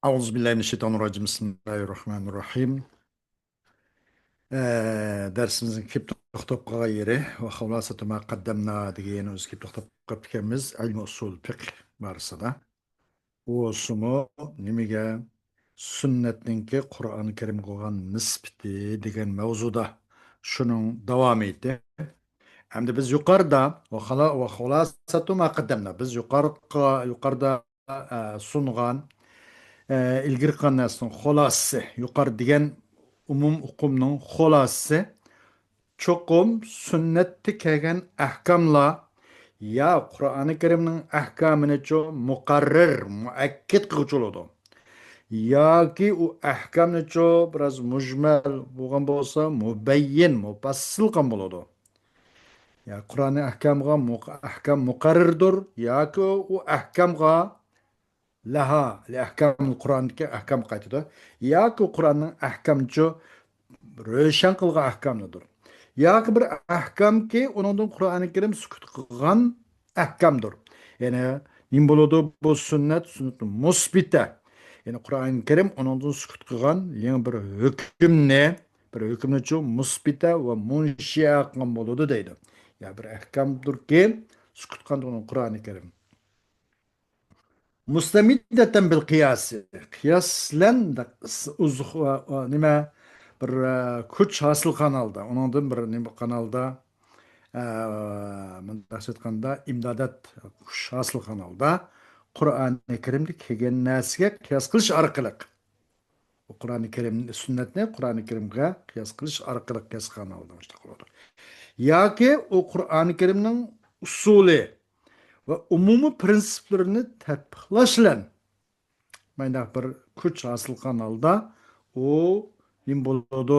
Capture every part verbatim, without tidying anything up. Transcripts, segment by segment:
أعوذ بالله من الشيطان الرجيم. بسم الله الرحمن الرحيم. ئە، دەرسىمىزنىڭ كېلىپ توختاپ قالغان يېرى، وخلاصة ما قدمنا دېگەن يەنە ئۆزى كېلىپ توختاپ قاپتىكەنمىز، ئىلمى ئۇسۇل فىقھ بارىسىدا. ئۇ بولسىمۇ نېمىگە؟ سۈننەتنىڭكى قۇرئان كەرىمگە بولغان نىسبىتى دېگەن مەۋزۇدا. شۇنىڭ داۋامىيىتى. ئەمدى بىز يۇقىرىدا، وخلا-، وخلاصة ما قدمنا، بىز يۇقارقا-، يۇقىرىدا ئە، سۇنغان، ئە، ئىلگىرى قىلغان نەرسىنىڭ خۇلاسىسى، يۇقىرى دېگەن ئومۇم ئۇقۇمنىڭ خۇلاسىسى، چوقۇم سۈننەتتە كەلگەن ئەھكاملار يا قۇرئانى كەرىمنىڭ ئەھكامىنىچۇ مۇقەررەر، مۇئەككەد قىلغۇچى بولىدۇ. ياكى ئۇ ئەھكامنىچۇ بىراز مۇجمەل بولغان بولسا، مۇبەيين، مۇپەسسىل قىلغان بولىدۇ. يا قۇرئاننىڭ ئەھكامىغا مۇق-، ئەھكام مۇقەررەردۇر، ياكى ئۇ ئەھكامغا لەھا، لەئەھكامىل قۇرئاندىكى ئەھكام قايتىدۇ. ياكى قۇرئاننىڭ ئەھكامچۇ روشەن قىلغان ئەھكاملىدۇر. ياكى بىر ئەھكامكى ئۇنىڭدىن قۇرئانى كەرىم سۈكۈت قىلغان ئەھكامدۇر. يەنى نېمە بولىدۇ؟ بۇ سۈننەت، سۈننەت مۇسبىتە. يەنى قۇرئانى كەرىم ئۇنىڭدىن سۈكۈت قىلغان يېڭى بىر ھۆكۈمنى، بىر ھۆكۈمنىچۇ مۇسبىتە ۋە مۇنشىئە قىلغان بولىدۇ دەيدۇ. يا بىر ئەھكامدۇركى سۈكۈت قىلغان قۇرئانى كەرىم. مۇستەمىددەتەن بىل قىياسى. قىياس بىلەن ئۇز-، نېمە، بىر، ئە، كۈچ ھاسىل قىلغان ھالدا، ئۇنىڭدىن بىر نېمە قىلغان ھالدا، ئە، مۇنداق ئېيتقاندا، ئىمدادات كۈچ ھاسىل قىلغان ھالدا، قۇرئانى كەرىمدە كەلگەن نەرسىگە قىياس قىلىش ئارقىلىق، بۇ قۇرئانى كەرىم، سۈننەتنى قۇرئانى كەرىمگە قىياس قىلىش ئارقىلىق قىياس قىلغان ھالدا مۇشۇنداق بولىدۇ. ياكى ئۇ قۇرئانى كەرىمنىڭ ئۇسۇلى ۋە ئومۇمىي پىرىنسىپلىرىنى تەتبىقلاش بىلەن مۇنداق بىر كۈچ ھاسىل قىلغان ھالدا ئۇ نېمە بولىدۇ؟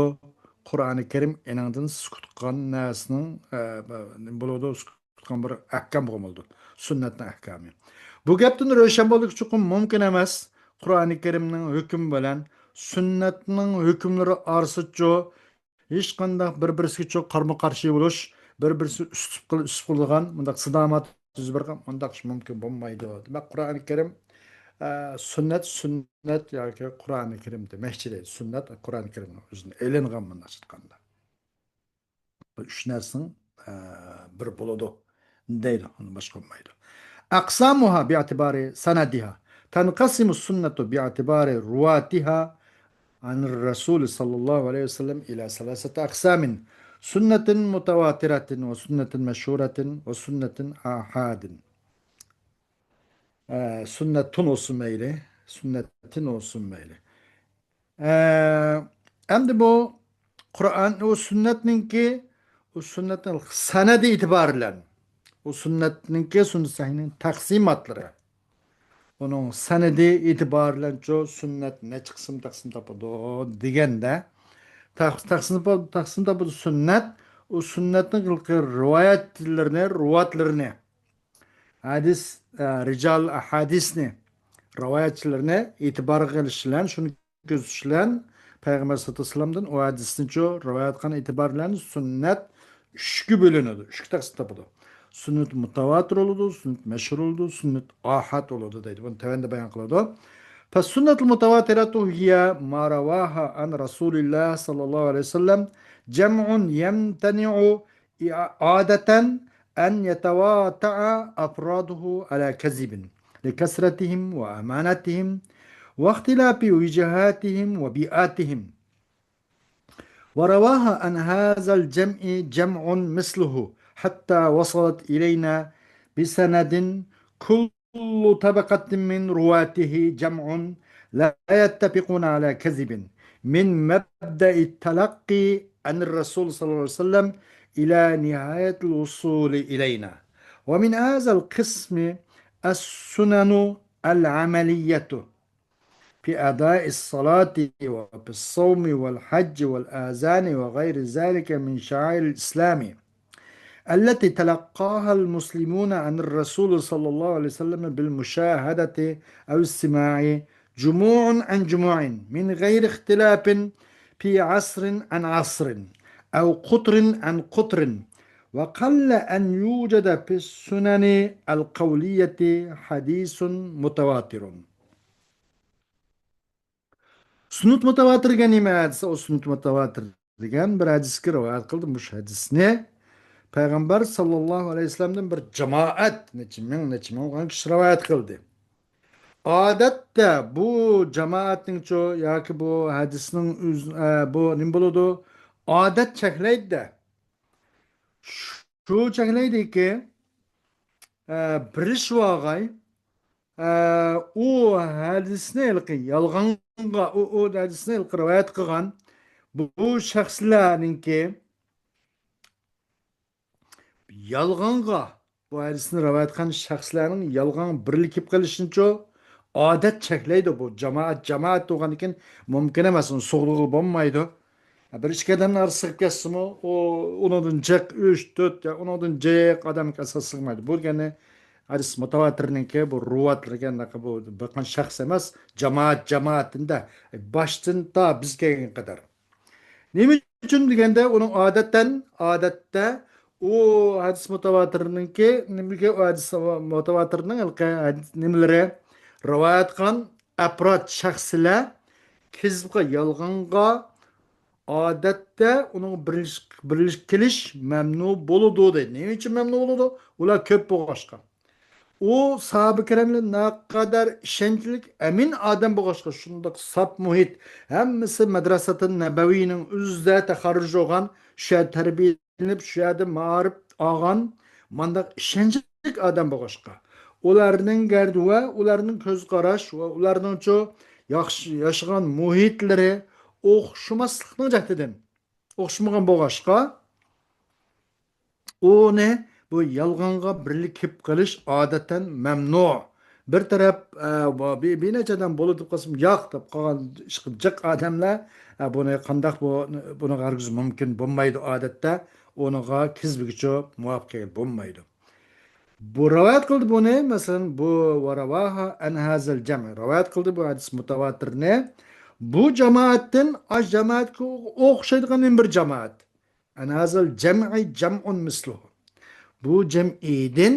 قۇرئانى كەرىم ئېنىڭدىن سۈكۈت قىلغان نەرسىنىڭ، ئە، نېمە بولىدۇ؟ سۈكۈت تۇتقان بىر ئەھكام بولغان بولىدۇ. سۈننەتنىڭ ئەھكامى. بۇ گەپتىن روشەن بولدىكى، چوقۇم مۇمكىن ئەمەس، قۇرئانى كەرىمنىڭ ھۆكمى بىلەن سۈننەتنىڭ ھۆكۈملىرى ئارىسىچۇ ھېچقانداق بىر-بىرسىگىچۇ قارمۇ-قارشى بولۇش، بىر-بىرسى ئۈستۈپ قىل-، ئۈستۈپ قىلىدىغان مۇنداق سىدامات يۈز بەرگەن، مۇنداق ئىش مۇمكىن بولمايدۇ. دېمەك، قۇرئانى كەرىم، ئە، سۈننەت، سۈننەت ياكى قۇرئانى كەرىم دېمەكچى دەيدۇ. سۈننەت قۇرئانى كەرىمنىڭ ئۆزىدىن ئېلىنغان مۇنداقچە ئېيتقاندا. بۇ ئۈچ نەرسىنىڭ، ئە، بىر بولىدۇ دەيدۇ. ئۇنى باشقا بولمايدۇ. أقسامها باعتبار سندها. تنقسم السنة باعتبار رواتها عن الرسول صلى الله عليه وسلم إلى ثلاثة أقسام. سنة متواترة وسنة مشهورة وسنة آحاد. ئە، سۈننەتتىن بولسۇن مەيلى، سۈننەتتىن بولسۇن مەيلى. ئە، ئەمدى بۇ قۇرئان، ئۇ سۈننەتنىڭكى، ئۇ سۈننەتنىڭ سەنەدى ئېتىبارى بىلەن، ئۇ سۈننەتنىڭكى، سۈننەت سەھىھنىڭ تەقسىماتلىرى، ئۇنىڭ سەنەدى ئېتىبارى بىلەنچۇ سۈننەت نەچچە قىسىم تەقسىم تاپىدۇ دېگەندە، تەق-، تەقسىم تاپ-، تەقسىم تاپىدۇ سۈننەت، ئۇ سۈننەتنىڭ ھېلىقى رىۋايەتلىرىنى، رۇۋاتلىرىنى، ھەدىس، ئە، رىجال ھەدىسنى، رىۋايەتچىلىرىنى ئېتىبارغا ئېلىش بىلەن، شۇنى كۆزىتىش بىلەن، پەيغەمبەر سەللەللاھۇ ئەلەيھى ۋەسەللەمدىن ئۇ ھەدىسنىچۇ رىۋايەت قىلغان ئېتىبار بىلەن سۈننەت ئۈچكە بۆلۈنىدۇ، ئۈچكە تەقسىم تاپىدۇ. سۈننەت مۇتەۋاتىر بولىدۇ، سۈننەت مەشھۇر بولىدۇ، سۈننەت ئاھاد بولىدۇ دەيدۇ. بۇنى تۆۋەندە بايان قىلىدۇ. فالسنة المتواترة هي ما رواه عن رسول الله صلى الله عليه وسلم جمع يمتنع عادة أن يتواطأ أفراده على كذب لكثرتهم وأمانتهم واختلاف وجهاتهم وبيئاتهم. ورواها عن هذا الجمع جمع مثله حتى وصلت إلينا بسند كل طبقة من رواته جمع لا يتفقون على كذب من مبدأ التلقي عن الرسول صلى الله عليه وسلم إلى نهاية الوصول إلينا. ومن هذا القسم السنن العملية في أداء الصلاة وفي الصوم والحج والآذان وغير ذلك من شعائر الإسلام التي تلقاها المسلمون عن الرسول صلى الله عليه وسلم بالمشاهدة أو السماع جموع عن جموع من غير اختلاف في عصر عن عصر أو قطر عن قطر، وقل أن يوجد في السنن القولية حديث متواتر. سۈننەت مۇتەۋاتىرگە نېمە دېسە، ئۇ سۈننەت مۇتەۋاتىر دېگەن بىر ھەدىسكە رىۋايەت قىلدى. مۇشۇ ھەدىسنى پەيغەمبەر ساللاللاھۇ ئەلەيھى ۋەسەللەمدىن بىر جامائەت، نەچچە مىڭ، نەچچە مىڭ بولغان كىشى رىۋايەت قىلدى. ئادەتتە بۇ جامائەتنىڭچۇ ياكى بۇ ھەدىسنىڭ ئۆز-، ئە، بۇ نېمە بولىدۇ؟ ئادەت چەكلەيدۇ-دە. شۇ چەكلەيدۇكى، ئە، بىرلىشىۋالغاي، ئە، ئۇ ھەدىسنى ھېلىقى يالغانغا، ئۇ، ئۇ ھەدىسنى ھېلىقى رىۋايەت قىلغان بۇ شەخسلەرنىڭكى يالغانغا، بۇ ھەدىسنى رىۋايەت قىلغان شەخسلەرنىڭ يالغان بىرلىكىپ قېلىشىنىچۇ ئادەت چەكلەيدۇ. بۇ جامائەت، جامائەت بولغاندىكىن مۇمكىن ئەمەس، ئۇنى سوغدىغىلى بولمايدۇ. بىر ئىككى ئادەمنىڭ ئارىسى سىغىپ كەتسىمۇ، ئۇ ئۇنىڭدىن جىق ئۈچ، تۆت، يا ئۇنىڭدىن جىق ئادەمگە ئاساس سىغمايدۇ. بۇ دېگەنى ھەدىس مۇتەۋاتىرنىڭكى بۇ رۇۋاتلىرىگە، بۇ بىر قانچە شەخس ئەمەس، جامائەت، جامائەتتىن-دە، باشتىن تا بىز كەلگەن قەدەر. نېمە ئۈچۈن دېگەندە، ئۇنىڭ ئادەتەن، ئادەتتە ئۇ ھەدىس مۇتەۋاتىرنىڭكى، نېمىگە ئۇ ھەدىس مۇتەۋاتىرنىڭ ھېلىقى ھەدىس نېمىلىرى، رىۋايەت قىلغان ئەپراد، شەخسلەر كىزىبقا، يالغانغا ئادەتتە ئۇنىڭ بىرلىشىپ، بىرلىشىپ كېلىش مەمنۇ بولىدۇ دەيدۇ. نېمە ئۈچۈن مەمنۇ بولىدۇ؟ ئۇلار كۆپ بولغاچقا. ئۇ ساھابە كىراملار نەقەدەر ئىشەنچلىك، ئەمىن ئادەم بولغاچقا، شۇنداق ساپ مۇھىت، ھەممىسى مەدرەسەتۇن نەبەۋىنىڭ ئۆزىدە تەخەررۇج بولغان، شۇ يەردە تەربىيەلىنىپ، شۇ يەردە مائارىپ ئالغان، مانداق ئىشەنچلىك ئادەم بولغاچقا، ئۇلارنىڭ گەردى ۋە ئۇلارنىڭ كۆز قاراش ۋە ئۇلارنىڭچۇ ياخشى ياشىغان مۇھىتلىرى ئوخشىماسلىقنىڭ جەھىتىدىن، ئوخشىمىغان بولغاچقا، ئۇنى بۇ يالغانغا بىرلىكىپ قېلىش ئادەتەن مەمنۇ. بىر تەرەپ، ئە، بۇ بىر، بىر نەچچە ئادەم بولىدۇ دەپ قالسىمۇ، ياق دەپ قالغان ئىشقا جىق ئادەملەر، ئە، بۇنى قانداق بۇ، بۇنىڭغا ھەرگىز مۇمكىن بولمايدۇ ئادەتتە. ئۇنىڭغا كىزبىگىچۇ مۇۋاپىق بولمايدۇ. بۇ رىۋايەت قىلدى بۇنى، مەسىلەن، بۇ ۋە رەۋاھا ئەن ھازىل جەمئ. رىۋايەت قىلدى بۇ ھەدىس مۇتەۋاتىرنى. بۇ جامائەتتىن، ئاش جامائەتكە ئوخشايدىغان يەنە بىر جامائەت. ئەن ھازىل جەمئى جەمئۇن مىسلۇھۇ. بۇ جەمئىدىن،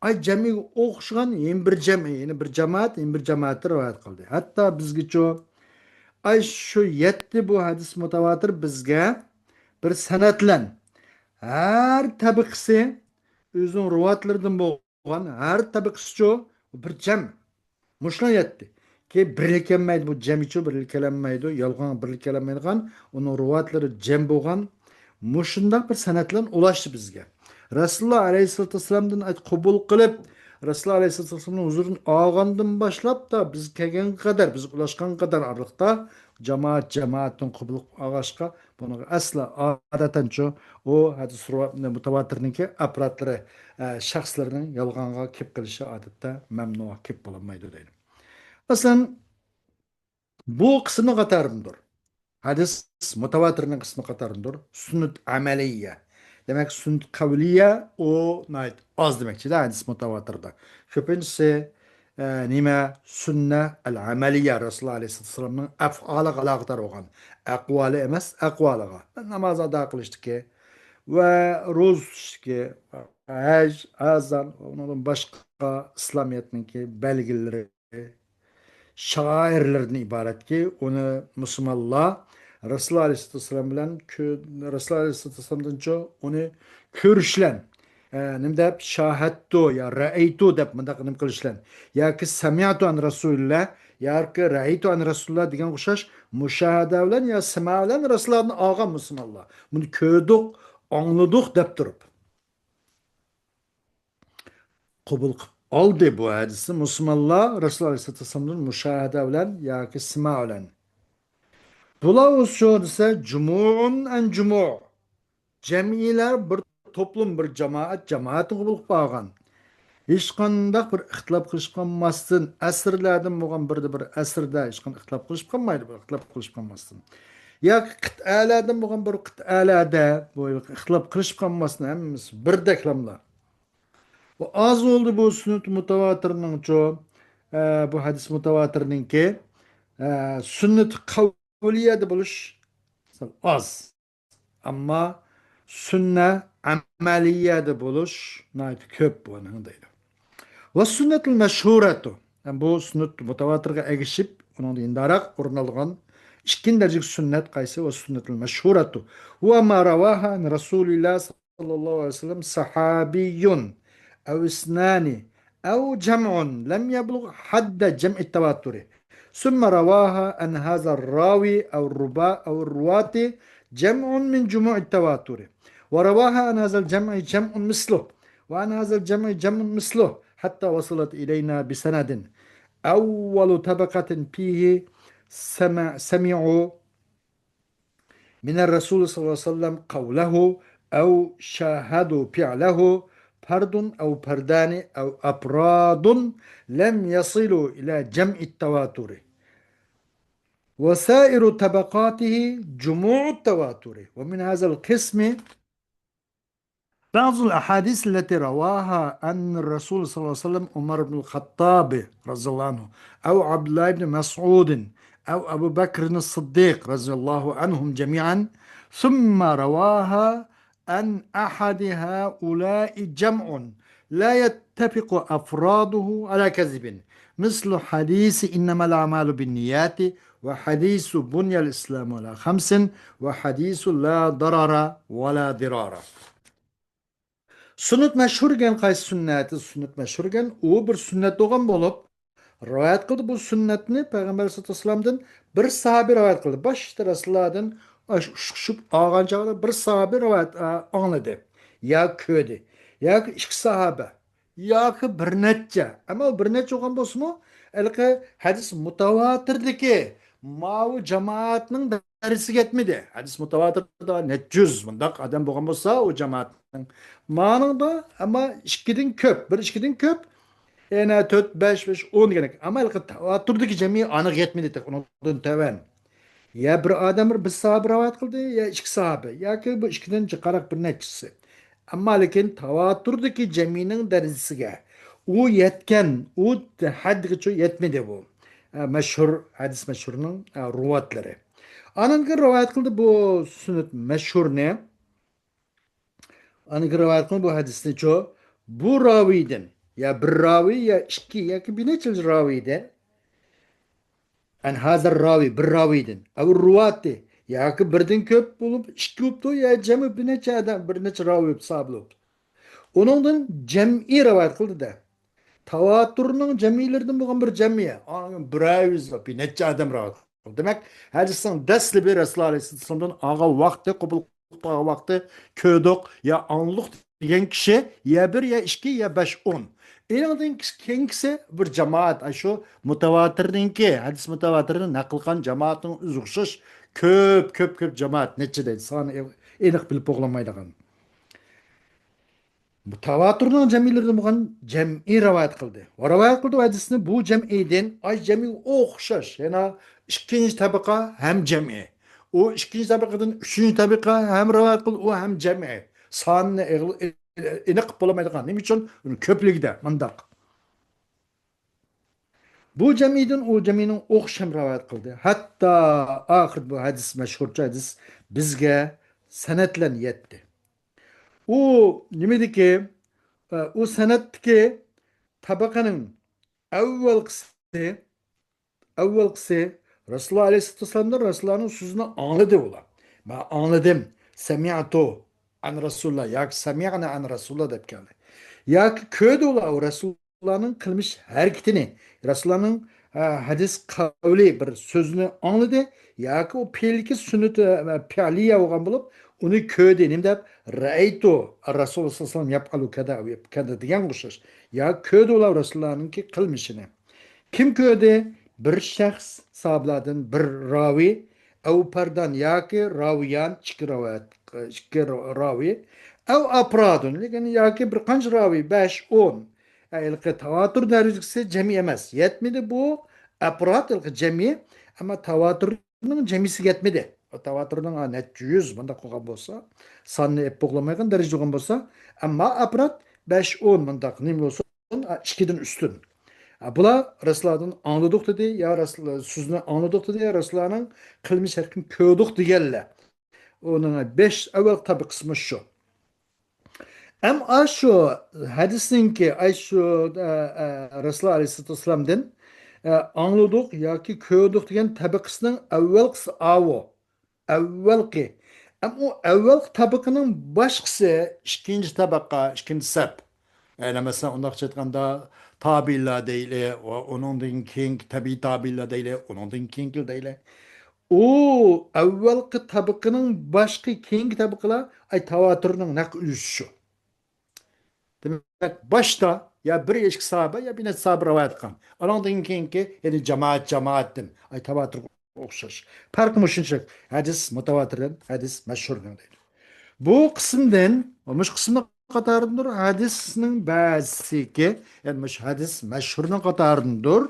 ئاي جەمئىگە ئوخشىغان يەنە بىر جەمئى، يەنە بىر جامائەت، يەنە بىر جامائەتتىن رىۋايەت قىلدى. ھەتتا بىزگىچۇ، ئاي شۇ يەتتە بۇ ھەدىس مۇتەۋاتىر بىزگە بىر سەنەد بىلەن ھەر تەبىقىسى ئۆزىنىڭ رىۋايەتلىرىدىن بولغان بولغان ھەر تەبىقىسىچۇ بىر جەم. مۇشۇلار يەتتى. كېيىن بىرلىكەلمەيدۇ، بۇ جەمچۇ بىرلىكەلمەيدۇ، يالغان بىرلىكەلمەيدىغان، ئۇنىڭ رىۋايەتلىرى جەم بولغان، مۇشۇنداق بىر سەنەد بىلەن ئۇلاشتى بىزگە. رەسۇلۇللا ئەلەيھىسسالاتۇ ۋەسسالامدىن ئېيت قوبۇل قىلىپ، رەسۇلۇللا ئەلەيھىسسالاتۇ ۋەسسالامنىڭ ھۇزۇرىدىن ئالغاندىن باشلاپ تا بىز كەلگەنگە قەدەر، بىز ئۇلاشقانغا قەدەر ئارىلىقتا جامائەت جامائەتتىن قوبۇل قىلىپ ئالغاچقا، بۇنىڭغا ئەسلا ئادەتەنچۇ ئۇ ھەدىس رىۋا-، مۇتەۋاتىرنىڭكى ئەپرادلىرى، ئە، شەخسلىرىنىڭ يالغانغا كېلىپ قېلىشى ئادەتتە مەمنۇغا كېلىپ بولالمايدۇ دەيدۇ. مەسىلەن، بۇ قىسمى قاتارىدىندۇر. ھەدىس مۇتەۋاتىرنىڭ قىسمى قاتارىدىندۇر. سۈننەت ئەمەلىيە. دېمەك، سۈننەت قەۋلىيە ئۇ ناھايىتى ئاز دېمەكچىدە ھەدىس مۇتەۋاتىردا. كۆپىنچىسى ئە، نېمە؟ سۈننە ئەل ئەمەلىيە، رەسۇلۇللا ئەلەيھىسسالامنىڭ ئەفئالىغا ئالاقىدار بولغان. ئەقۋالى ئەمەس، ئەقۋالىغا. ناماز ئادا قىلىشتىكى ۋە روزا تۇتۇشتىكى، ھەج، ئازان ۋە ئۇنىڭدىن باشقا ئىسلامىيەتنىڭكى بەلگىلىرى، شائىرلىرىدىن ئىبارەتكى، ئۇنى مۇسۇلمانلار رەسۇلۇللا ئەلەيھىسسالام بىلەن كۆ-، رەسۇلۇللا ئەلەيھىسسالامدىنچۇ ئۇنى كۆرۈشلەن، ئە، نېمە دەپ، شاھەتتۇ يا رەئەيتۇ دەپ مۇنداق نېمە قىلىشلەن ياكى سەمىئتۇ ئەن رەسۇلىللا ياكى رەئەيتۇ ئەن رەسۇلىللا دېگەنگە ئوخشاش مۇشاھەدە بىلەن يا سىما بىلەن رەسۇلۇللادىن ئالغان مۇسۇلمانلار. بۇنى كۆردۇق، ئاڭلىدۇق دەپ تۇرۇپ. قوبۇل قىلىپ ئالدى بۇ ھەدىسنى مۇسۇلمانلار رەسۇلۇللا ئەلەيھىسسالاتۇ ۋەسسالامدىن مۇشاھەدە بىلەن ياكى سىما بىلەن. بۇلار ئۇ شۇ دېسە، جۇمۇئۇن ئەن جۇمۇ. جەمئىيلەر بىر توپلۇم، بىر جامائەت، جامائەتنى قوبۇل قىلىپ ئالغان. ھېچقانداق بىر ئىختىلاپ قىلىشىپ قالماستىن، ئەسىرلەردىن بولغان بىردە بىر ئەسىردە ھېچقانداق ئىختىلاپ قىلىشىپ قالمايدۇ، بىر ئىختىلاپ قىلىشىپ قالماستىن. ياكى قىتئەلەردىن بولغان بىر قىتئەلەردە بۇ ئىختىلاپ قىلىشىپ قالماستىن، ھەممىسى بىردەكلەملا. بۇ ئاز بولدى بۇ سۈننەت مۇتەۋاتىرنىڭچۇ، ئە، بۇ ھەدىس مۇتەۋاتىرنىڭكى، ئە، سۈننەت قەۋلىيەدە بولۇش ئاز. ئەمما سۈننە ئەمەلىيەدە بولۇش ناھايىتى كۆپ بۇنىڭ دەيدۇ. ۋە سۈننەتۇل مەشھۇرەتۇ. يەنى بۇ سۈننەت مۇتەۋاتىرغا ئەگىشىپ، ئۇنىڭدىن ئىنداراق ئورۇن ئالغان ئىككىنچى دەرىجىلىك سۈننەت قايسى؟ والسنة المشهورة هو ما رواه عن رسول الله صلى الله عليه وسلم صحابي أو اثنان أو جمع لم يبلغ حد جمع التواتر، ثم رواها عن هذا الراوي أو الربا-، أو الرواة جمع من جموع التواتر، ورواها عن هذا الجمع جمع مثله، وعن هذا الجمع جمع مثله، حتى وصلت إلينا بسند. أول طبقة فيه سمع-، سمعوا من الرسول صلى الله عليه وسلم قوله أو شاهدوا فعله فرد أو فردان أو أفراد لم يصلوا إلى جمع التواتر، وسائر طبقاته جموع التواتر، ومن هذا القسم بعض الأحاديث التي رواها عن الرسول صلى الله عليه وسلم عمر بن الخطاب رضي الله عنه، أو عبد الله بن مسعود، أو أبو بكر الصديق رضي الله عنهم جميعا، ثم رواها عن أحد هؤلاء جمع لا يتفق أفراده على كذب، مثل حديث إنما الأعمال بالنيات، وحديث بني الإسلام على خمس، وحديث لا ضرر ولا ضرار. سۈننەت مەشھۇر دېگەن قايسى سۈننەت؟ سۈننەت مەشھۇر دېگەن ئۇ بىر سۈننەت بولغان بولۇپ، رىۋايەت قىلدى بۇ سۈننەتنى پەيغەمبەر ئەلەيھىسسالامدىن بىر ساھابە رىۋايەت قىلدى. باشتا رەسۇلۇللاھدىن ئاش-، ئۇچۇشۇپ ئالغان چاغدا بىر ساھابە رىۋايەت، ئا، ئاڭلىدى. يا كۆردى. ياكى ئىككى ساھابە. ياكى بىر نەچچە. ئەمما ئۇ بىر نەچچە بولغان بولسىمۇ، ھېلىقى ھەدىس مۇتەۋاتىردىكى ماۋۇ جامائەتنىڭ دەرىجىسىگە يەتمىدى. ھەدىس مۇتەۋاتىردە نەچچە يۈز مۇنداق ئادەم بولغان بولسا، ئۇ جامائەتنىڭ. مانىڭدا، ئەمما ئىككىدىن كۆپ، بىر ئىككىدىن كۆپ، يەنە تۆت، بەش، بەش، ئون دېگەندەك. ئەمما ھېلىقى تاۋاتۇردىكى جەمئىي ئانىغا يەتمىدى تېخى، ئۇنىڭدىن تۆۋەن. يا بىر ئادەم بىر، بىر ساھابە رىۋايەت قىلدى، يا ئىككى ساھابە، ياكى بۇ ئىككىدىن جىقراق بىر نەچچىسى. ئەمما لېكىن تاۋاتۇردىكى جەمئىينىڭ دەرىجىسىگە ئۇ يەتكەن، ئۇ ھەددىگىچە يەتمىدى بۇ. ئە، مەشھۇر، ھەدىس مەشھۇرنىڭ، ئە، رۇۋاتلىرى. ئاندىن كېيىن رىۋايەت قىلدى بۇ سۈننەت مەشھۇرنى. ئاندىن كېيىن رىۋايەت قىلدى بۇ ھەدىسنىچۇ، بۇ راۋىيدىن، يا بىر راۋىي، يا ئىككى، ياكى بىر نەچچە راۋىيدىن. ئەن ھازىر راۋىي، بىر راۋىيدىن. ئەۋ رۇۋاتى، ياكى بىردىن كۆپ بولۇپ، ئىككى بوپتۇ، يا جەمئى بىر نەچچە ئادەم، بىر نەچچە راۋىي بوپتۇ، ساھابە بوپتۇ. ئۇنىڭدىن جەمئىي رىۋايەت قىلدى-دە. تاۋاتۇرنىڭ جەمئىيلىرىدىن بولغان بىر جەمئىي. ئاڭ بىر ئاۋۇز، بىر نەچچە ئادەم رىۋايەت قىلدى. دېمەك، ھەدىسنىڭ دەسلىپى رەسۇلۇللا ئەلەيھىسسالامدىن ئالغان ۋاقتى، قوبۇل قىلغان ۋاقتى كۆردۇق، يا ئاڭلىدۇق دېگەن كىشى يا بىر، يا ئىككى، يا بەش، ئون. ئېنىڭدىن كېيىنكىسى بىر جامائەت، ئاشۇ مۇتەۋاتىرنىڭكى، ھەدىس مۇتەۋاتىرنى نەقىل قىلغان جامائەتنىڭ ئۆزىگە ئوخشاش كۆپ، كۆپ، كۆپ جامائەت، نەچچە دەيدۇ، سانى ئېنىق بىلىپ بولالمايدىغان. تاۋاتۇرنىڭ جەمئىيلىرىدىن بولغان جەمئىي رىۋايەت قىلدى. ۋە رىۋايەت قىلدى ھەدىسنى بۇ جەمئىيدىن، ئاي جەمئىي ئوخشاش، يەنە ئىككىنچى تەبىقە ھەم جەمئىي. ئۇ ئىككىنچى تەبىقىدىن ئۈچىنچى تەبىقە ھەم رىۋايەت قىلدى، ئۇ ھەم جەمئىي. سانىنى ئېغىل-، ئېنىق قىلىپ بولالمايدىغان. نېمە ئۈچۈن؟ كۆپلۈكىدە مۇنداق. بۇ جەمئىيدىن ئۇ جەمئىينىڭ ئوخشاش رىۋايەت قىلدى. ھەتتا ئاخىر بۇ ھەدىس، مەشھۇرچە ھەدىس بىزگە سەنەد بىلەن يەتتى. ئۇ نېمىدىكى، ئۇ سەنەدتىكى تەبەقىنىڭ ئەۋۋەلقىسى، ئەۋۋەلقىسى رەسۇلۇللا ئەلەيھىسسالاتۇ ۋەسسالامدىن رەسۇلۇللانىڭ سۆزىنى ئاڭلىدى ئۇلار. مەن ئاڭلىدىم، سەمىئتۇ ئەن رەسۇلىللا ياكى سەمىئنا ئەن رەسۇلىللا دەپ كەلدى. ياكى كۆردى ئۇلار رەسۇلۇللانىڭ قىلمىش ھەرىكىتىنى، رەسۇلۇللانىڭ، ئە، ھەدىس قەۋلى بىر سۆزىنى ئاڭلىدى ياكى ئۇ پېئىلىكى سۈننىتى، ئە، پېئلىيە بولغان بولۇپ، ئۇنى كۆردى. نېمە دەپ؟ رەئەيتۇ رەسۇلۇللا سەللەللاھۇ ئەلەيھى ۋەسەللەم يەپئەلۇ كەزا ۋە كەزا دېگەنگە ئوخشاش. يا كۆردى ئۇلار رەسۇلۇللانىڭكى قىلمىشىنى. كىم كۆردى؟ بىر شەخس، ساھابىلاردىن بىر راۋى، ئەۋ پەردان ياكى راۋىيان، ئىككى راۋىيەت، ئىككى راۋى، ئەۋ ئەپرادۇن، لېكىن ياكى بىر قانچە راۋى، بەش، ئون. ھېلىقى تاۋاتۇر دەرىجىسى جەمئىي ئەمەس. يەتمىدى بۇ ئەپراد، ھېلىقى جەمئىي، ئەمما تاۋاتۇرنىڭ جەمئىيسىگە يەتمىدى. تاۋاتۇرنىڭ، ھە، نەچچە يۈز مۇنداق بولغان بولسا، ساننى ئېلىپ بولالمايدىغان دەرىجىدە بولغان بولسا، ئەمما ئەپراد بەش، ئون مۇنداق نېمە بولسۇن، ئىككىدىن ئۈستۈن. بۇلار رەسۇلۇللادىن ئاڭلىدۇق دېدى، يا رەسۇلۇللا سۆزىنى ئاڭلىدۇق دېدى، يا رەسۇلۇللانىڭ قىلمىش ھەرىكىتىنى كۆردۇق دېگەنلەر. ئۇنىڭ بەش ئەۋۋەل تەبىقىسى مۇشۇ. ئەم ئاشۇ ھەدىسنىڭكى، ئاشۇ، ئە، ئە، رەسۇلۇللا ئەلەيھىسسالاتۇ ۋەسسالامدىن ئە، ئاڭلىدۇق ياكى كۆردۇق دېگەن تەبىقىسىنىڭ ئەۋۋەلقىسى ئاۋۇ. ئەۋۋەلقى. ئەمما ئۇ ئەۋۋەلقى تەبىقىنىڭ باشقىسى، ئىككىنچى تەبىقە، ئىككىنچى سەپ. يەنى مەسىلەن، ئۇنداقچە ئېيتقاندا، تابىئىنلار دەيلى، ۋە ئۇنىڭدىن كېيىنكى تەبىئىي تابىئىنلار دەيلى، ئۇنىڭدىن كېيىنكى دەيلى. ئۇ ئەۋۋەلقى تەبىقىنىڭ باشقا كېيىنكى تەبىقىلەر، ئاي، تاۋاتۇرنىڭ نەق ئۈزۈشى شۇ. دېمەك، باشتا يا بىر يا ئىككى ساھابە يا بىر نەچچە ساھابە رىۋايەت قىلغان. ئانىڭدىن كېيىنكى، يەنى جامائەت جامائەتتىن، ئاي، تاۋاتۇرغا ئوخشاش. پەرقى مۇشۇنچىلىك. ھەدىس مۇتاۋاتىردىن، ھەدىس مەشھۇردىن دەيدۇ. بۇ قىسىمدىن، مۇشۇ قىسىمنىڭ قاتارىدىندۇر ھەدىسنىڭ بەزىسىكى، يەنى مۇشۇ ھەدىس مەشھۇرنىڭ قاتارىدىندۇر.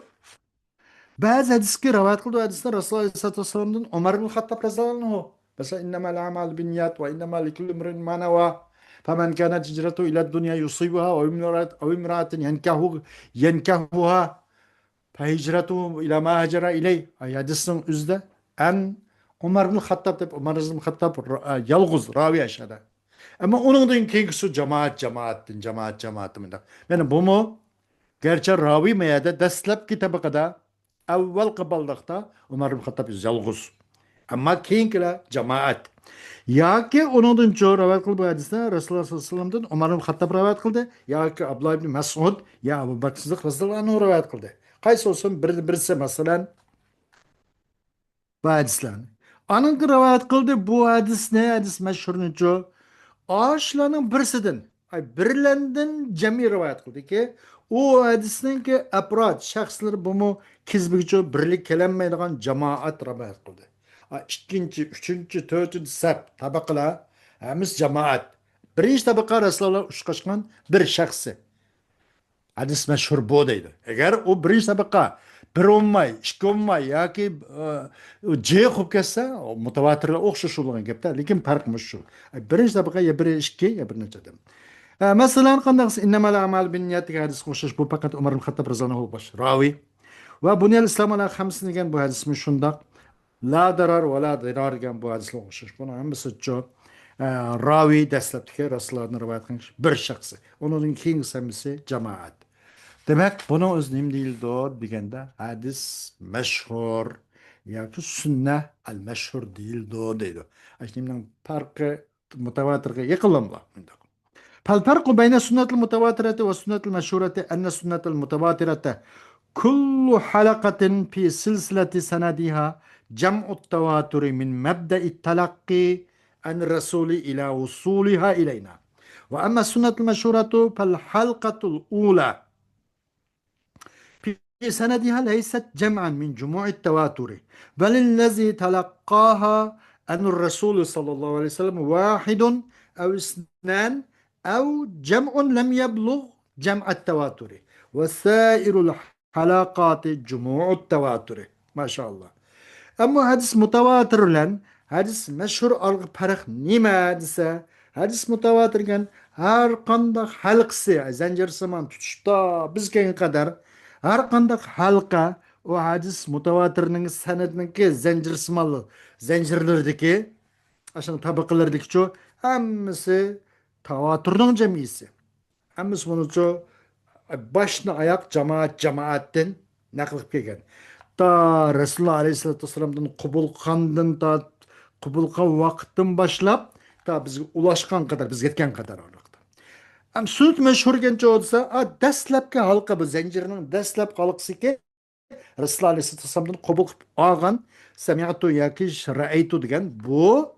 بەزى ھەدىسكە رىۋايەت قىلدى، ھەدىسنى رەسۇلۇللا ئەلەيھىسسالاتۇ ۋەسسالامدىن ئۆمەر ئىبن خەتتاب رەزىياللاھۇ ئەنھۇ. مەسىلەن، إنما الأعمال بالنيات وإنما لكل امرئ ما نوى. فمن كانت هجرته إلى دنيا يصيبها أو امرأة، أو امرأة ينكح، ينكحها فهجرته إلى ما هاجر إليه. ئاي، ھەدىسنىڭ ئۆزىدە ئەن ئۆمەر ئىبن خەتتاب دەپ، ئۆمەر ئىبن خەتتاب را-، يالغۇز راۋى ئەشەدە. ئەمما ئۇنىڭدىن كېيىنكىسى جامائەت، جامائەتتىن، جامائەت، جامائەتتىن مۇنداق. يەنى بۇمۇ گەرچە راۋى مەيەدە دەسلەپكى تەبىقىدە ئەۋۋەلقى باللىقتا ئۆمەر ئىبن خەتتاب يالغۇز. ئەمما كېيىنكىلەر جامائەت. ياكى ئۇنىڭدىن چوڭ رىۋايەت قىلىپ بۇ ھەدىسنى رەسۇلۇللا سەللەللاھۇ ئەلەيھى ۋەسەللەمدىن ئۆمەر ئىبن خەتتاب رىۋايەت قىلدى، ياكى ئابدۇللا ئىبن مەسئۇد يا ئەبۇ بەكىر سىددىق رەزىياللاھۇ ئەنھۇ رىۋايەت قىلدى. قايسى بولسۇن بىر، بىرسى، مەسىلەن، بۇ ھەدىسلەرنى. ئانىڭكى رىۋايەت قىلدى بۇ ھەدىسنى، ھەدىس مەشھۇرنىچۇ. ئاشۇلارنىڭ بىرسىدىن، ئاي، بىرلەندىن جەمئىي رىۋايەت قىلدىكى، ئۇ ھەدىسنىڭكى ئەپراد، شەخسلىرى بۇمۇ كىزبىگىچۇ بىرلىك كېلەلمەيدىغان جامائەت رىۋايەت قىلدى. ئاي، ئىككىنچى، ئۈچىنچى، تۆتىنچى سەپ، تەبەقىلەر، ھەممىسى جامائەت. بىرىنچى تەبەقە رەسۇلۇللا ئۇچراشقان بىر شەخسى. ھەدىس مەشھۇر بۇ دەيدۇ. ئەگەر ئۇ بىرىنچى تەبەقە بىر بولماي، ئىككى بولماي ياكى، ئە، جىق بولۇپ كەتسە، مۇتەۋاتىرلار ئوخشاش بولغان گەپتە، لېكىن پەرق مۇشۇ. بىرىنچى تەبەقە يا بىر، ئىككى يا بىر نەچچە ئادەم. ئە، مەسىلەن، قانداق دېسە، إنما الأعمال بالنيات دېگەن ھەدىسكە ئوخشاش، بۇ پەقەت ئۆمەر ئىبن خەتتاب رەزىياللاھۇ ئەنھۇ باش راۋى. ۋە بۇنيەل ئىسلام ئەلا خەمسىن دېگەن بۇ ھەدىسمۇ شۇنداق. لا دارار ۋە لا دىرار دېگەن بۇ ھەدىسلەرگە ئوخشاش. بۇنىڭ ھەممىسى چۇ، ئە، راۋى دەسلەپتىكى رەسۇلۇللادىن رىۋايەت قىلغان بىر شەخسى. ئۇنىڭدىن كېيىنكىسى ھەممىسى جامائەت. دېمەك، بۇنىڭ ئۆزى نېمە دېيىلىدۇ دېگەندە، ھەدىس مەشھۇر ياكى سۈننە ئەل مەشھۇر دېيىلىدۇ دەيدۇ. ئاشۇ نېمىنىڭ پەرقى مۇتەۋاتىرغا يېقىنلاملا مۇنداق. فالفرق بين السنة المتواترة والسنة المشهورة أن السنة المتواترة كل حلقة في سلسلة سندها جمع التواتر من مبدأ التلقي عن الرسول إلى وصولها إلينا. وأما السنة المشهورة فالحلقة الأولى في سندها ليست جمعا من جموع التواتر، بل الذي تلقاها عن الرسول صلى الله عليه وسلم واحد أو اثنان أو جمع لم يبلغ جمع التواتر، وسائر الحلقات جموع التواتر. ماشاءالله. ئەمما ھەدىس مۇتەۋاتىر بىلەن ھەدىس مەشھۇر ئارىلىقى پەرق نېمە دېسە، ھەدىس مۇتەۋاتىر دېگەن ھەر قانداق ھەلقىسى، زەنجىرسىمان تۇتۇشتا بىز كەلگەن قەدەر ھەر قانداق ھەلقە ئۇ ھەدىس مۇتەۋاتىرنىڭ سەنەدنىڭكى زەنجىرسىمان زەنجىرلىرىدىكى، ئاشۇنىڭ تەبىقىلىرىدىكىچۇ، ھەممىسى تاۋاتۇرنىڭ جەمئىيسى. ھەممىسى بۇنىچۇ باشتىن ئاياق جامائەت جامائەتتىن نەقىل قىلىپ كەلگەن. تا رەسۇلۇللا ئەلەيھىسسالاتۇ ۋەسسالامدىن قوبۇل قىلغاندىن تا قوبۇل قىلغان ۋاقىتتىن باشلاپ تا بىزگە ئۇلاشقان قەدەر، بىزگە يەتكەن قەدەر ئارىلىقتا. ھەم سۈننەت مەشھۇر دېگەنچە بولسا، ئا، دەسلەپكى ھالقا، بۇ زەنجىرنىڭ دەسلەپكى ھالقىسىكى رەسۇلۇللا ئەلەيھىسسالاتۇ ۋەسسالامدىن قوبۇل قىلىپ ئالغان سەمىئتۇ ياكى رەئەيتۇ دېگەن بۇ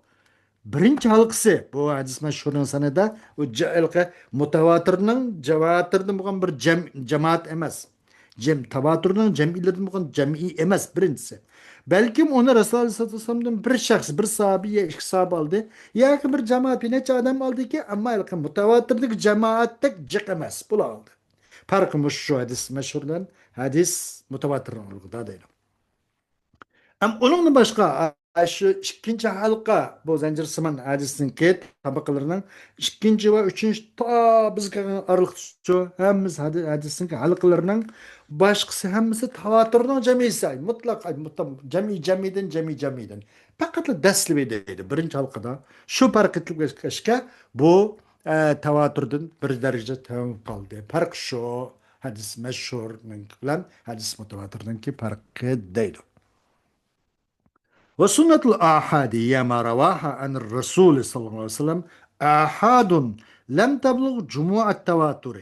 بىرىنچى ھالقىسى. بۇ ھەدىس مەشھۇرنىڭ سەنىدە ئۇ جە-، ھېلىقى مۇتەۋاتىرنىڭ جەۋاتىردىن بولغان بىر جەم-، جامائەت ئەمەس. جەم-، تاۋاتۇرنىڭ جەمئىيلىرىدىن بولغان جەمئىي ئەمەس، بىرىنچىسى. بەلكىم ئۇنى رەسۇلۇللا ئەلەيھىسسالاتۇ ۋەسسالامدىن بىر شەخس، بىر ساھابە يا ئىككى ساھابە ئالدى، ياكى بىر جامائەت، بىر نەچچە ئادەم ئالدىكى، ئەمما ھېلىقى مۇتەۋاتىردىكى جامائەتتەك جىق ئەمەس، بۇلار ئالدى. پەرقى مۇشۇ ھەدىس مەشھۇر بىلەن ھەدىس مۇتەۋاتىرنىڭ ئارىلىقىدا دەيدۇ. ئەم، ئۇنىڭدىن باشقا، ئا، شۇ ئىككىنچى ھالقا، بۇ زەنجىرسىمان ھەدىسنىڭكى تەبىقىلىرىنىڭ ئىككىنچى ۋە ئۈچىنچى تا بىزگە كەلگەن ئارىلىقتىچۇ، ھەممىسى ھەدى-، ھەدىسنىڭكى ھالقىلىرىنىڭ باشقىسى ھەممىسى تاۋاتۇرنىڭ جەمئىسى، ئاي، مۇتلەق، ئاي، مۇتلەق، جەمئىي جەمئىدىن، جەمئىي جەمئىدىن. پەقەتلا دەسلىپى دەيدۇ، بىرىنچى ھالقىدا. شۇ پەرق ئېتىلىپ كەچكەچكە، بۇ، ئە، تاۋاتۇردىن بىر دەرىجە تۆۋەن قالدى. پەرق شۇ. ھەدىس مەشھۇرنىڭكى بىلەن ھەدىس مۇتەۋاتىرنىڭكى پەرقى دەيدۇ. وسنة الآحاد هي ما رواها عن الرسول صلى الله عليه وسلم آحاد لم تبلغ جموع التواتر،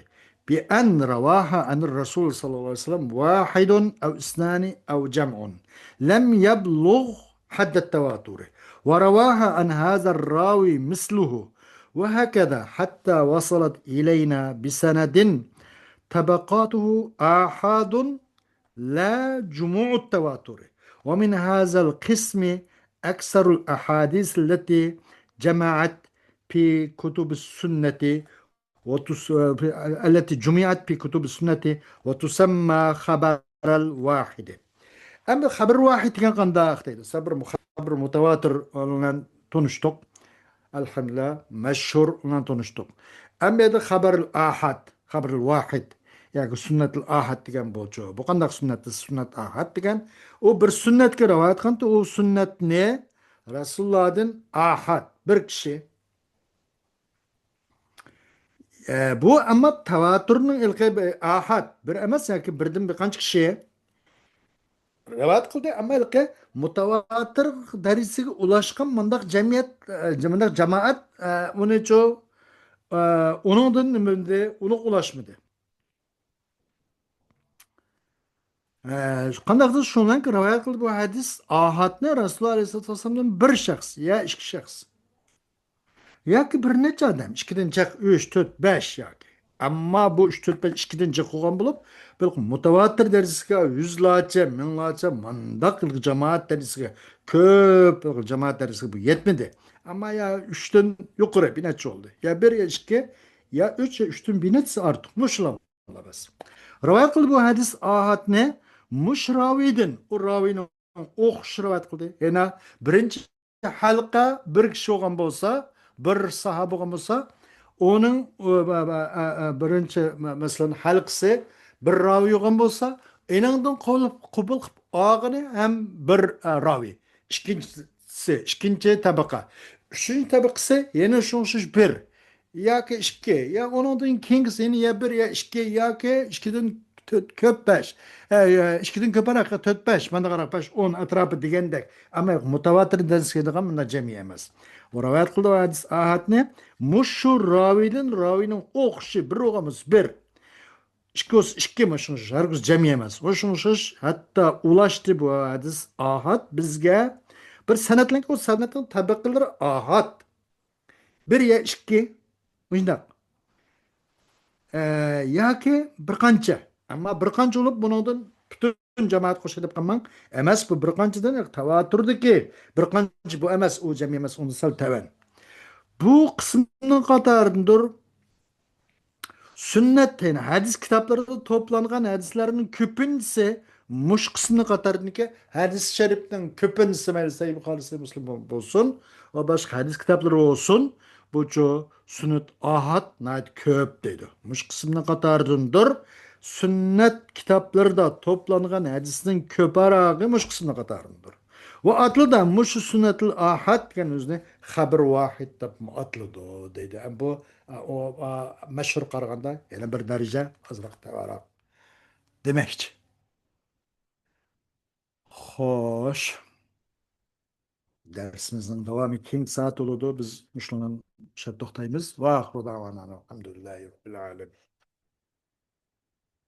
بأن رواها عن الرسول صلى الله عليه وسلم واحد أو اثنان أو جمع لم يبلغ حد التواتر، ورواها عن هذا الراوي مثله، وهكذا حتى وصلت إلينا بسند طبقاته آحاد لا جموع التواتر. ومن هذا القسم أكثر الأحاديث التي جمعت في كتب السنة وتس-، التي جمعت في كتب السنة وتسمى خبر الواحد. ئەمدى خەبەر ۋاھىد دېگەن قانداق دەيدۇ؟ خەبەر مۇ-، خەبەر مۇتەۋاتىر بىلەن تونۇشتۇق. ئەلھەمدۇلىللا، مەشھۇر بىلەن تونۇشتۇق. ئەمدى خەبەر ئاھاد، خەبەر ۋاھىد ياكى سۈننەتۇل ئاھاد دېگەن بولچۇ. بۇ قانداق سۈننەت؟ سۈننەت ئاھاد دېگەن، ئۇ بىر سۈننەتكە رىۋايەت قىلىنىپتۇ، ئۇ سۈننەتنى رەسۇلۇللادىن ئاھاد، بىر كىشى. ئە، بۇ ئەمما تەۋاتۇرنىڭ ئىلقى ئاھاد، بىر ئەمەس ياكى بىردىن بىر قانچە كىشى رىۋايەت قىلدى، ئەمما ھېلىقى مۇتەۋاتىر دەرىجىسىگە ئۇلاشقان مۇنداق جەمئىيەت، ئە، مۇنداق جامائەت، ئە، ئۇنىچۇ، ئە، ئۇنىڭدىن نېمە دېدى؟ ئۇنىڭغا ئۇلاشمىدى. ئە، قانداقتۇر شۇنىڭكى رىۋايەت قىلدى بۇ ھەدىس ئاھادنى رەسۇلۇللا ئەلەيھىسسالاتۇ ۋەسسالامدىن بىر شەخس يا ئىككى شەخس. ياكى بىر نەچچە ئادەم، ئىككىدىن جىق، ئۈچ، تۆت، بەش ياكى. ئەمما بۇ ئۈچ، تۆت، بەش ئىككىدىن جىق بولغان بولۇپ، بىر مۇتەۋاتىر دەرىجىسىگە يۈزلارچە، مىڭلارچە، مۇنداق جامائەت دەرىجىسىگە، كۆپ جامائەت دەرىجىسىگە بۇ يەتمىدى. ئەمما يا ئۈچتىن يۇقىرى بىر نەچچە بولدى. يا بىر، يا ئىككى، يا ئۈچ، يا ئۈچتىن بىر نەچچىسى ئارتۇق. مۇشۇلار بەس. رىۋايەت قىلدى بۇ ھەدىس ئاھادنى مۇشۇ راۋىدىن، ئۇ راۋىنىڭ ئوخشىشى رىۋايەت قىلدى. يەنە بىرىنچى ھەلقە بىر كىشى بولغان بولسا، بىر ساھابە بولغان بولسا، ئۇنىڭ، ئۇ، بە-، بە-، ئە-، ئە، بىرىنچى، مە-، مەسىلەن، ھەلقىسى بىر راۋى بولغان بولسا، ئېنىڭدىن قوبۇل، قوبۇل قىلىپ ئالغىنى ھەم بىر، ئە، راۋى. ئىككىنچىسى، ئىككىنچى تەبىقە. ئۈچىنچى تەبىقىسى يەنە شۇڭشۇش بىر ياكى ئىككى، يا ئۇنىڭدىن كېيىنكىسى يەنە يا بىر، يا ئىككى، ياكى ئىككىدىن تۆت، كۆپ بەش. ئە، يا، ئىككىدىن كۆپرەك، تۆت، بەش، مانداقراق بەش، ئون ئەتراپى دېگەندەك. ئەمما مۇتەۋاتىر دەرىجىسىگە كېلىدىغان مۇنداق جەمئىي ئەمەس. ئۇ رىۋايەت قىلدى ھەدىس ئاھادنى مۇشۇ راۋىدىن راۋىنىڭ ئوخشىشى بىر بولغان بولسا بىر. ئىككى بولسا ئىككى، مۇشۇ ھەرگىز جەمئىي ئەمەس. مۇشۇ ھەتتا ئۇلاشتى بۇ ھەدىس ئاھاد بىزگە بىر سەنەتلەرگە، ئۇ سەنەتنىڭ تەبىقىلىرى ئاھاد. بىر يا ئىككى، مۇشۇنداق. ئە، ياكى بىر قانچە. ئەمما بىر قانچە بولۇپ، بۇنىڭدىن پۈتۈن جامائەت قوشۇلۇپ قالماڭ. ئەمەس، بۇ بىر قانچىدىن تەۋاتۇردىكى بىر قانچە، بۇ ئەمەس، ئۇ جەمئىي ئەمەس، ئۇنىڭ سەل تەۋەن. بۇ قىسىمنىڭ قاتارىدىندۇر سۈننەت، يەنى ھەدىس كىتابلىرىدا توپلانغان ھەدىسلەرنىڭ كۆپىنچىسى مۇشۇ قىسىمنىڭ قاتارىدىكى ھەدىس شەرىپنىڭ كۆپىنچىسى، مەيلى سەھىھ بۇخارى، سەھىھ مۇسلىم بول-، بولسۇن، ۋە باشقا ھەدىس كىتابلىرى بولسۇن، بۇچۇ سۈننەت ئاھاد ناھايىتى كۆپ دەيدۇ. مۇشۇ قىسىمنىڭ قاتارىدىندۇر سۈننەت كىتابلىرىدا توپلانغان ھەدىسنىڭ كۆپرەكى مۇشۇ قىسىمنىڭ قاتارىدىندۇر. ۋە ئاتىلىدۇ مۇشۇ سۈننەتۇل ئاھاد دېگەن ئۆزىنى خەبەر ۋاھىد دەپ ئاتىلىدۇ دەيدۇ. ئەم بۇ، ئا، ئۇ، ئا، مەشھۇر قارىغاندا يەنە بىر دەرىجە ئازراق تۆۋەنرەك دېمەكچى. خوش. دەرسىمىزنىڭ داۋامى كېيىنكى سائەت بولىدۇ. بىز مۇشۇنىڭ بىلەن توختايمىز. ۋە ئاخىرۇ دەۋانا ئەلھەمدۇلىللاھى رەببىل ئالەمىن.